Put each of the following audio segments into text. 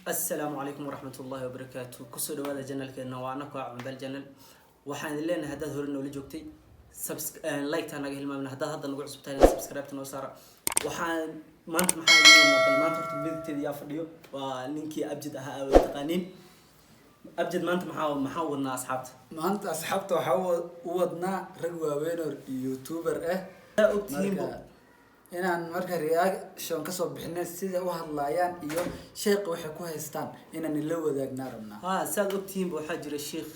Asalaamu calaykum waraxmat ullahi wabarakaatu. Kusoo dhawaada channelkeena, waa anako ah Cumbal Channel. Waxaan idin leenahay, haddaad hore noola joogtay, like-ta naga hilmaamna. Haddaad hadda nagu cusub tahay, subscribe-ta noo saara. Waxaan maanta maxaan idin wadnaa? Bal maanta horta midigteeda yaa fadhiyo? Waa ninkii Abjad ahaa, aa wada taqaaniin. Abjad, maanta maxaa wadnaa asxaabta? Maanta asxaabta waxaa u wadnaa rag waaweyn oo youtuber ah. Yaa ogtihiinbo. Marka inaan marka reaction kasoo bixinay sida u hadlayaan iyo sheeqa waxay ku haystaan inaan ila wadaagnaa rabnaa. Ha, saad ogtihiinba, waxaa jira sheikh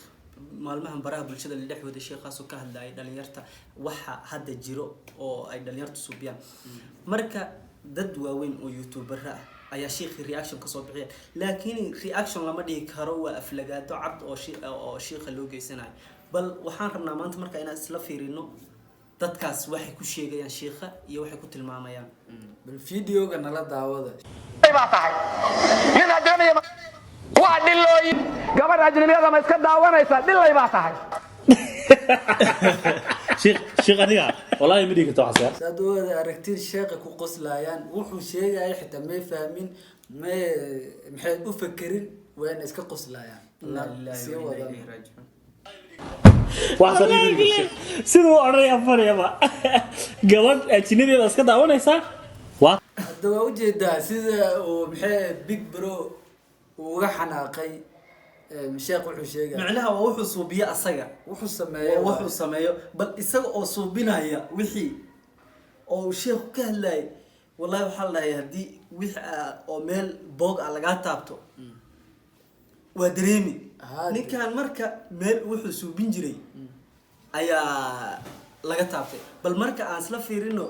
maalmahan baraha bulshada la dhex wada, sheekhaasoo ka hadlayay dhalinyarta, waxa hadda jiro oo ay dhalinyartu suubiyaan. Marka dad waaweyn oo youtubera ah ayaa sheikhi reaction kasoo bixiya, laakiin reaction lama dhihi karo, waa aflagaado cad oo oo shiikha loo geysanayo. Bal waxaan rabnaa maanta marka inaan isla fiirino dadkaas waxay ku sheegayaan shiikha iyo waxay ku tilmaamayaan. Bal videoga nala daawada. Baa tahay nin doonaya waa dhilooyin, gabadh ajnabiyada ma iska daawanaysa? Dhilay baa tahay. Sheekh, sheekh, aniga wallahi ma dhigi karto waxaas. Saad u wada aragtiin, sheeqa ku qoslayaan, wuxuu sheegaya xitaa may fahmin, may maxay u fakerin, wayna iska qoslayaan. Inna lillahi Sii wa inna wadan. ilayhi raajicuun. Waxaas aniga ma dhigi karto, sheekh. Siduu odhanaya farayaba, gabadh ajnabiga iska daawanaysaa waa Hadda waa ujeedaa sida uu maxay Big Bro uu uga xanaaqay sheekh wuxuu sheegaya. Macnaha waa wuxuu suubiye asaga. Wuxuu sameeyo. Waa wuxuu sameeyo. Bal isaga oo suubinaya wixii oo uu sheekhu ka hadlayay, wallahi waxaa la dhahay haddii wixii oo meel boog ah lagaa taabto waa dareemi. Ninkan marka meel wuxuu suubin jiray ayaa laga taabtay. Bal marka aan isla fiirino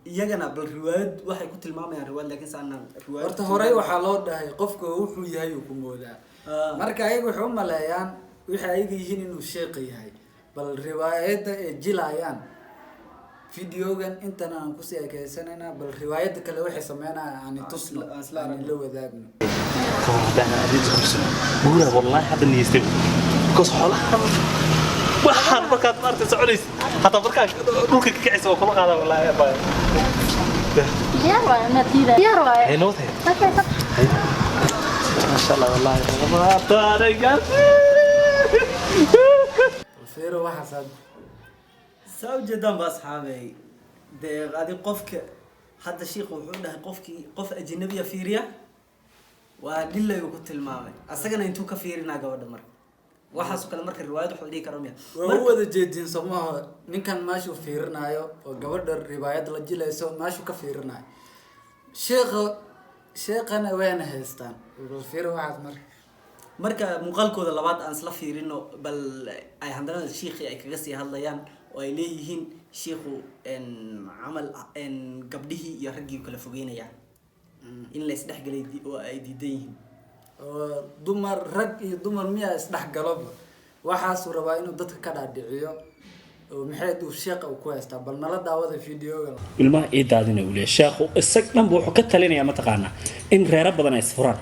iyagana, bal riwaayad waxay ku tilmaamayaan riwaayad, laakiin saanaan riwaayad. Horta horey waxaa loo dhahay qofka wuxuu yahay uu ku moodaa. Marka ayaga waxay u maleeyaan wixii ayaga yihiin inuu sheeqa yahay. Bal riwaayadda ay jilayaan, videogan intan aan kusii ekeysanayna, bal riwaayadda kale waxay sameynayaan aan tusno, aan isla aan aragno. la wadaagno. Ka hor haddaan adiga guursano guura, wallahi hadda niyeystay, because xoolahan waxaan markaad maaragtay soconaysid, hataa markaad dhulka ka kacaysa waa kula qaadaa, wallahi abaya. Diyaar waaye, ma diidaa? Diyaar waaye. Hay noo tahay. Okay, Maasha Allah, wallahi maataanay. Fiiro waxaas hadda. Saa ujeedaan ba asxaabey, dee adi qofka hadda shiikhu wuxuu dhahay qofkii qof ajnabiya fiiriya waa dhilayuu ku tilmaamay. Asagana intuu ka fiirinaa gabadha? Marka waxaasoo kale marka riwaayad wax la dhihi karo miya? Waa u wada jeedin somaho, ninkan meeshuu fiirinayo oo gabadha riwaayad la jilayso meeshuu ka fiirinayo, sheekha sheekhana wayna haystaan. Bal fiiro waxaas marka. Marka muuqaalkooda labaad aan isla fiirino, bal ay haddana shiikhii ay kaga sii hadlayaan oo ay leeyihiin shiikhu camal gabdhihii iyo raggii kala fogeynayaan, in la isdhexgelay oo ay diidan yihiin. Oo dumar, rag iyo dumar miyaa isdhexgaloba? Waxaasuu rabaa inuu dadka ka dhaadhiciyo oo maxay uu sheeqa uu ku haystaa. Bal nala daawada videoga. Ilmaha ii daadina uu leeyahay sheekhu, isag dhanba wuxuu ka talinayaa, mataqaanaa, in reero badan ay isfuraan.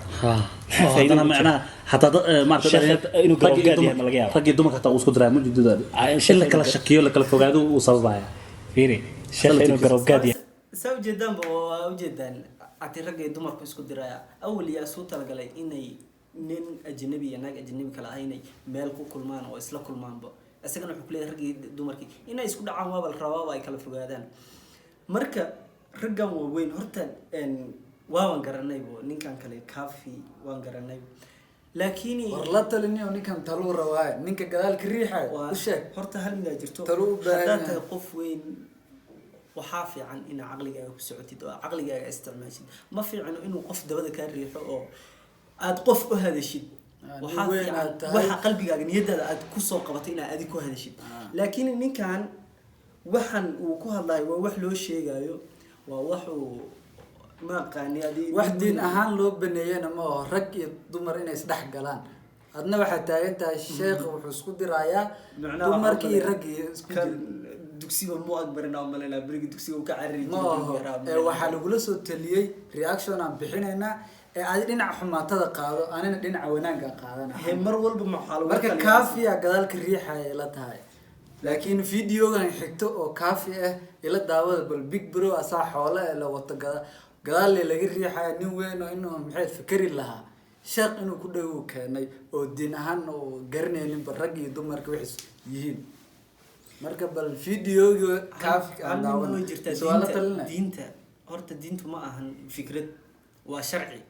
Maxaa faa'iido haddana ugu jira? Macnaha hataa dad maaragtay Sheekha inuu rag iyo garoob gaad dumar- yahay ma laga yaabaa? Rag iyo dumarka hataa uu isku diraa ma Ah, in la sheekha kala shakiyo, la kala fogaado uu sababaya. Fiiri, sheekha inuu garoob gaad yahay. Saa ujeedaanba, waa ujeedaan ati ragga iyo dumarku isku diraya. Awal yaa isku talagalay inay nin ajnabi iyo naag ajnabi kale ah inay meel ku kulmaan oo isla kulmaanba? Isagana wuxuu kuleeyahay raggii dumarkii inay isku dhacaan waaba la rabaaba, ay kala fogaadaan. Marka raggan waaweyn horta waawan garanaybo, ninkan kale Kafi waan garanay, laakiin War la taliniyo ninkan, taluu rabaa, ninka gadaalka riixay u sheeg. Horta hal midaa jirto. Talo u baahan Haddaad yahay. tahay qof weyn, waxaa fiican inaad caqligaaga ku socotid oo caqligaaga isticmaashid. Ma fiicno inuu qof dabada kaa riixo oo aad qof u hadashid. Ah, nin Waxaa weyn fiican aad tahay. waxa qalbigaaga, niyadaada aad kusoo qabatay inaad adig ku hadashid. Laakiin ninkan waxan uu ku hadlayo waa wax loo sheegayo, waa wax uu ma aqaani adi. Wax diin ahaan loo baneeyena ma aho rag iyo dumar inay isdhex galaan. Adna waxaad taagan tahay sheekha wuxuu isku dirayaa Macnaha dumarkii iyo waxaa raggii isku kan jira. Dugsiba mu agbarin aan malaynaa, berigi dugsiga uu ka carari Ma jiray aho yaraa. Ee waxaa lagula soo taliyey reaction aan bixinaynaa ee adi dhinaca xumaatada qaado, anina dhinaca wanaagga qaadana. He, mar walba maxaa lagu Marka taliyaa? Kaafiya gadaalka riixaya ila tahay, laakiin videogan xigto oo Kaafi ah ila daawada. Bal Big Bro asaa xoole ee la wato gada gadaalle laga riixaya, nin weyn oo inuu maxay fikri lahaa. Sheekh inuu ku dhow keenay oo diin ahaan oo garanayninba rag iyo dumarka waxay yihiin. Marka bal videoga Kaafi aan Hal mid daawan way jirtaa. Mise waa la Diinta, talinaya? Diinta horta, diintu ma ahan fikrad, waa sharci.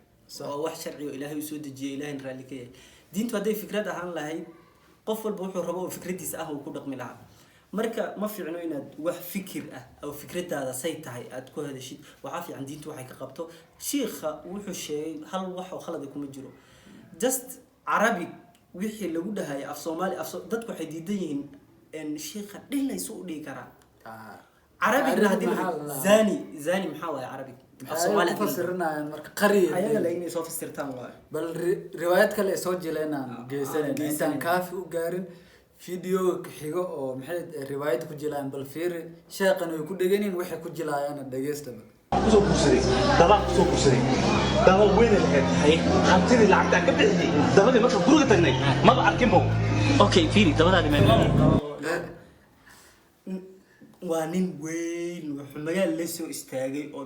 Waa wax sharci oo Ilaahay uu soo dejiyay, Ilaahayna raalli ka yahay. Diintu hadday fikrad ahaan lahayd, qof walba wuxuu rabo oo fikradiisa ah uu ku dhaqmi lahaa. Marka ma fiicno inaad wax fikir ah oo fikradaada say tahay aad ku hadashid. Waxaa fiican diintu waxay ka qabto. Shiikha wuxuu sheegay hal wax oo khalada kuma jiro, just Carabic wixii lagu dhahaya af Soomaali dadku waxay diidan yihiin in shiikha dhilaysu u dhihi karaa. Carabigna haddii maxaa la lahaa? Zani, zani maxaa waaye Carabic af Maxay Soomaali ku haddii fasirinayaan marka qariya? Ayaga la inay soo fasirtaan waaye. Bal riwaayad kale ay soo jileen aan geysanayna intaan geysanayna. Kaafi u gaarin videoga xigo oo maxay riwaayad ku jilayaan. Bal fiiri, sheeqan way ku dheganin, waxay ku jilaayaan dhageystaba. Kusoo guursaday dabaan, kusoo guursaday daba weyn lahayd, hantidii lacagtaan ka bixiyey dabadii. Markaan guriga tagnay maba arkin bow. Okay, fiiri, dabadaadi meel. Waa nin weyn, wuxuu magaal la soo istaagay oo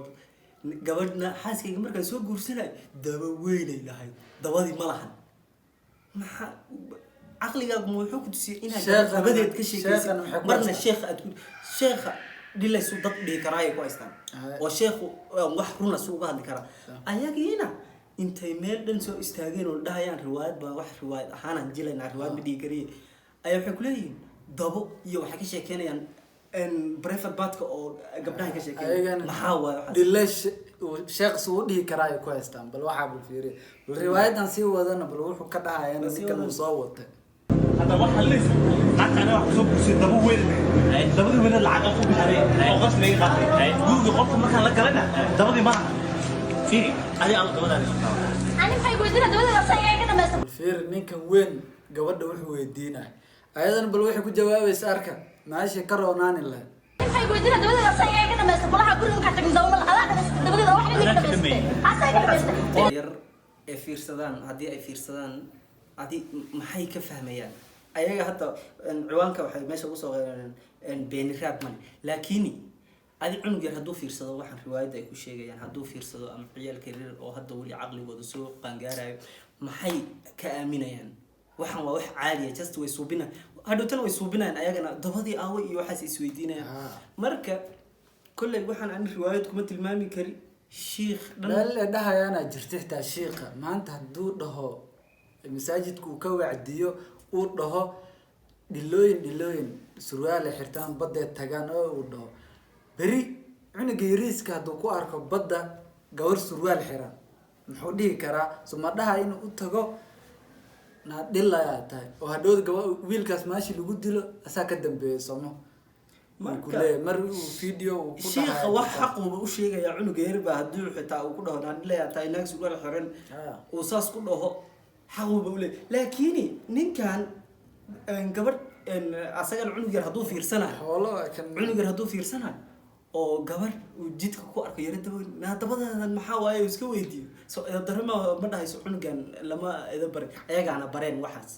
gabadhna xaaskayga markaan soo guursanay daba weynay lahayd, dabadii ma lahan. Maxaa caqligaagu ma wuxuu ku tusiyey inaad dabadeed ka sheekaysid? Sheekhan maxay ku Marna haystaan? Sheekha aad ku sheekha dhilaysu dad dhihi karaayay ku haystaan. Oo sheekhu wax runa su uga hadli karaa? Ayagiina intay meel dhan soo istaageen oo dhahayaan riwaayad baa, wax riwaayad ahaanaan jilaynaa, riwaayad ma dhihi kariye, ayaa waxay kuleeyihiin dabo iyo waxay ka sheekeynayaan private part-ka oo gabdhaha ka sheekeynayaan. Ayagana Maxaa waaye waxaas? Dhile sheekh suu u dhihi karaa ay ku haystaan. Bal waxaa, bal fiiri, bal riwaayadan sii wadana, bal wuxuu ka dhahayana Sii ninkan uu wadana. soo watay. Hadda waxaa leys lacagta aniga waxaan kusoo guursaday daba weyn lahayd, dabadii weyna lacag aan ku bixiyay oo qas laga qaatay. Guriga qofka markaan la galayna dabadii maaha. Fiiri, adi alla dabadaadi. Ani maxay weydiinaa dabada asaga ka dhamaysta? Bal fiiri ninkan weyn gabadha wuxuu weydiinaya, ayadana bal waxay ku jawaabaysa. Arka meeshay ka roonaani lahayd. Maxay weydiinaa dabada asaga ka dhamaysta? Kulaha guriga markaa tagin daba ma adaa dhamaystay dabadeeda, wax idinka dhamaystay asaga ka dhamaystay. Yar ee fiirsadaan, haddii ay fiirsadaan, adi maxay ka fahmayaan ayaga? Hadda ciwaanka waxay meesha ugu soo qeyreen beeniraad male, laakiin adi cunug yar hadduu fiirsado waxaan riwaayadda ay ku sheegayaan, hadduu fiirsado ama ciyaalka yaryar oo hadda weli caqligooda soo qaangaarayo, maxay ka aaminayaan? Waxaan waa wax caadiya, just way suubina, hadhowtana way suubinayaan ayagana, dabadii aawo iyo waxaas isweydiinayaan. Marka kolley waxaan ani riwaayad kuma tilmaami kari, shiikh dhan. Meel ay dhahayaana jirta xitaa. Shiiqa maanta hadduu dhaho masaajidka uu ka wacdiyo, uu dhaho dhilooyin, dhilooyin surwaal ay xirtaan, badday tagaan, oo uu dhaho, beri cunuga yariiska hadduu ku arko badda gabar surwaal xiran, muxuu dhihi karaa? So ma dhaha inuu u tago naa dhilayaa tahay, oo hadhowda gaba wiilkaas meeshii lagu dilo asaa ka dambeeyay somo? Kuleeyahay mar uu video uu ku Shiikha dhahayo wax xaquuba u sheegaya cunuga yar baa hadduu xitaa uu ku dhaho naadhilayaa tahay, naag surwaal xiran, uu saas ku dhaho, xaquuba u leeyahay. Laakiin ninkan gabadh asagana cunug yar hadduu fiirsanayo, xoolo kan cunug yar hadduu fiirsanayo oo gabadh uu jidka ku arko yara daba naa dabadaadan maxaa waaye uu iska weydiiyo, so edab ma ma dhahayso cunugan lama eda barin, ayagaana bareen waxaas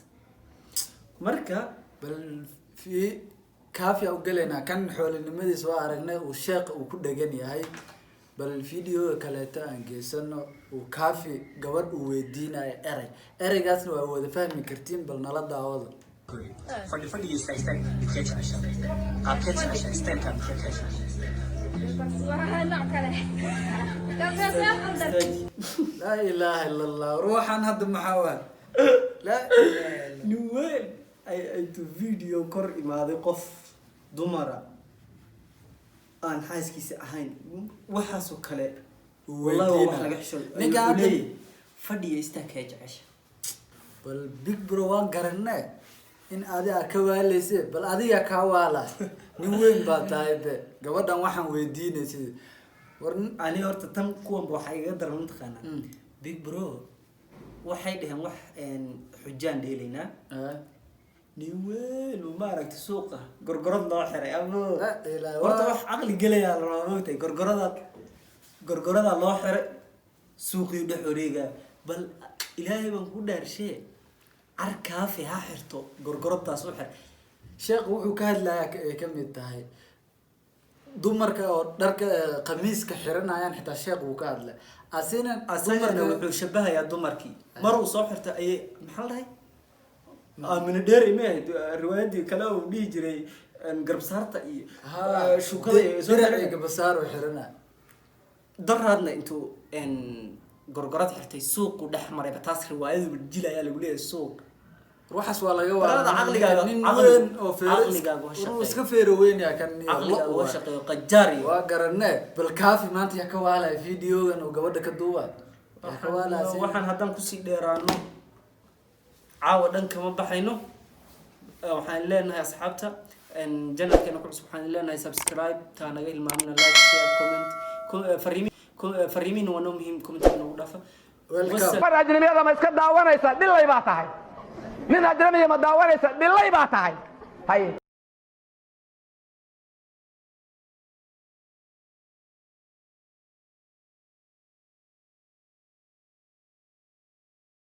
marka. Bal fi kaafi u galaynaa kan xoolinimadiisa waa aragnay uu sheeqa uu ku dhegan yahay. Bal videoga kaleeto aan geysano uu Kaafi gabadh uu weydiinayo erey, ereygaasna waa wada fahmi kartiin. Bal nala daawada. Fadhi, fadhiga istaag, istaag. Midkee jeceshahay? Qaabkeed jeceshahay? Style-ka midkee ka heshaa? Waa nooc kale. Laa ilaaha ila Allah, ruuxan hadda maxaa waa? Laa ilaaha illa. Nin weyn ay intuu video kor imaaday qof dumara aan xaaskiisa ahayn, waxaasoo kale Uu wallahi waa wax weydiinaa. laga xishood. Ninka Ayuu leeyahay, fadhiga istaagkee jecesha? Bal big bro, waan garanee in adi aa ka waaleyse. Bal adiga kaa waalay, nin weyn baa tahay be, gabadhan waxaan weydiinaysa war Ani horta tan kuwanba waxaa igaga daran, mataqaanaa, big bro waxay dhaheen wax xujaan dheelaynaa. Nin weyn uu maaragtay suuqa gorgorad loo xiray abo. La ilaaha. Horta wax caqli gelayaa la rabaa, moogtahay, gorgorada, gorgorada loo xiray, suuqii dhex wareegaa. Bal Ilaahay baan ku dhaarshee, car Kaafi ha xirto gorgoradaas u xir. Sheekh wuxuu ka hadlayaa ay ka mid tahay Dumarka oo dharka qamiiska xiranayaan xitaa sheekh wuu ka hadlay asina. Asagana Dumarka wuxuu shabahayaa dumarkii mar uu soo xirtay ayay, maxaa la dhahay, Aamina Dheeri ma ahayd riwaayadii kale uu dhihi jiray garabsaarta iyo shukada iyo soo dirac xiranaya. Iyo gabasaar uu xiranaya. Daraadna intuu gorgorad xirtay suuqu dhex marayba, taas riwaayadu jilayaa lagu leeyahay suuq. Waxaas waa laga Talada waa caqligaaga- nin weyn oo feero caqligaaga ha inuu shaqeeyo. Iska feero weyn yaa kan iyo Caqligaaga lo' uga waay. shaqeeyo qajaar iyo Waa garanee. Bal Kaafi maanta yaa ka waalaya videogan uu gabadha ka duuba, yaa ka waalaya? Waxaan haddaan kusii dheeraano caawa dhan kama baxayno. Waxaan leenahay asxaabta channelkeena ku cusub, waxaan leenahay subscribe taa naga hilmaamina, like, share, comment. Fariimihiina waa noo muhiim, commentka noogu dhaafa. Welcome. Gabadh ajnabiyada ma iska daawanaysa? Dhilay baa tahay. Nin ajnabiya ma daawanaysa? Dhilay baa tahay. Haye.